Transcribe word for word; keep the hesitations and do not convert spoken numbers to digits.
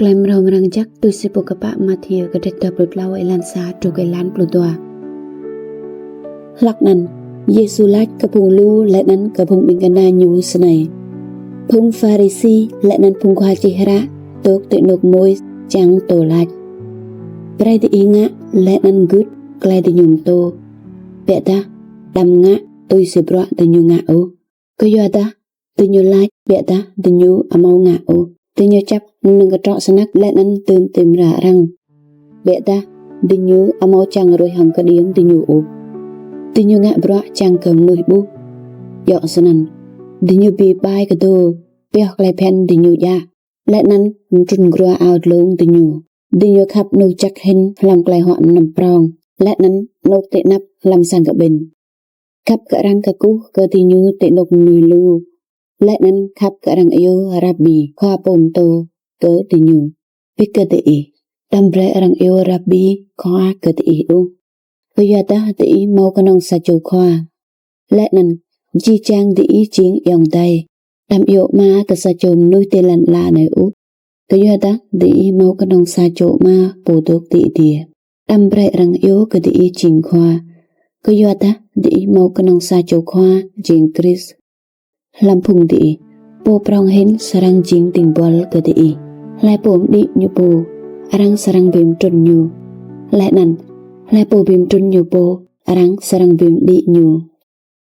Klei mrâo mrang jăk tui si pô kpă Mathiơ kdrêč dua pluh tlâo êlan sa truh êlan pluh dua. Hlăk anăn, Yêsu lač kơ phung lu leh anăn kơ phung ƀĭng kna ñu snei: Phung Pharisi leh anăn phung khua čih hră dôk ti anôk Môis čiăng mtô lač: Brei diih ngă leh anăn gưt klei diñu mtô, ƀiădah đăm ngă tui si bruă diñu ngă ôh, kyuadah diñu lač ƀiădah diñu amâo ngă ôh. Diñu čăp mnơ̆ng ktrŏ snăk leh anăn dưm ti mra arăng, ƀiădah diñu amâo čiăng ruêh hŏng kđiêng diñu ôh. Diñu ngă bruă čiăng kơ mnuih ƀuh. Djŏ snăn, diñu bi ƀai kdô, pioh klei bhiăn diñu djă, leh anăn mtrŭn grua ao dlông diñu. Diñu khăp anôk jăk hĭn hlăm klei huă mnăm prŏng, leh anăn anôk ti anăp hlăm sang kƀĭn. Khăp kơ arăng kkuh kơ diñu ti anôk mnuih lu, leh anăn khăp kơ arăng iêu Rabbi, khua pô mtô, kơ diñu. Bi kơ diih, đăm brei arăng iêu Rabbi, khua kơ diih ôh, kyuadah diih mâo knŏng sa čô khua, leh anăn jih jang diih jing ayŏng adei. Đăm iêu ama kơ sa čô mnuih ti lăn ala anei ôh, kyuadah diih mâo knŏng sa čô Ama pô dôk ti adiê. Đăm brei arăng iêu kơ diih jing khua, kyuadah diih mâo knŏng sa čô khua, jing Krist. Hlăm phung diih, pô prŏng hĭn srăng jing dĭng buăl kơ diih. Hlei pô mđĭ ñu pô, arăng srăng bi mtrŭn ñu, leh anăn hlei pô bi mtrŭn ñu pô, arăng srăng bi mđĭ ñu.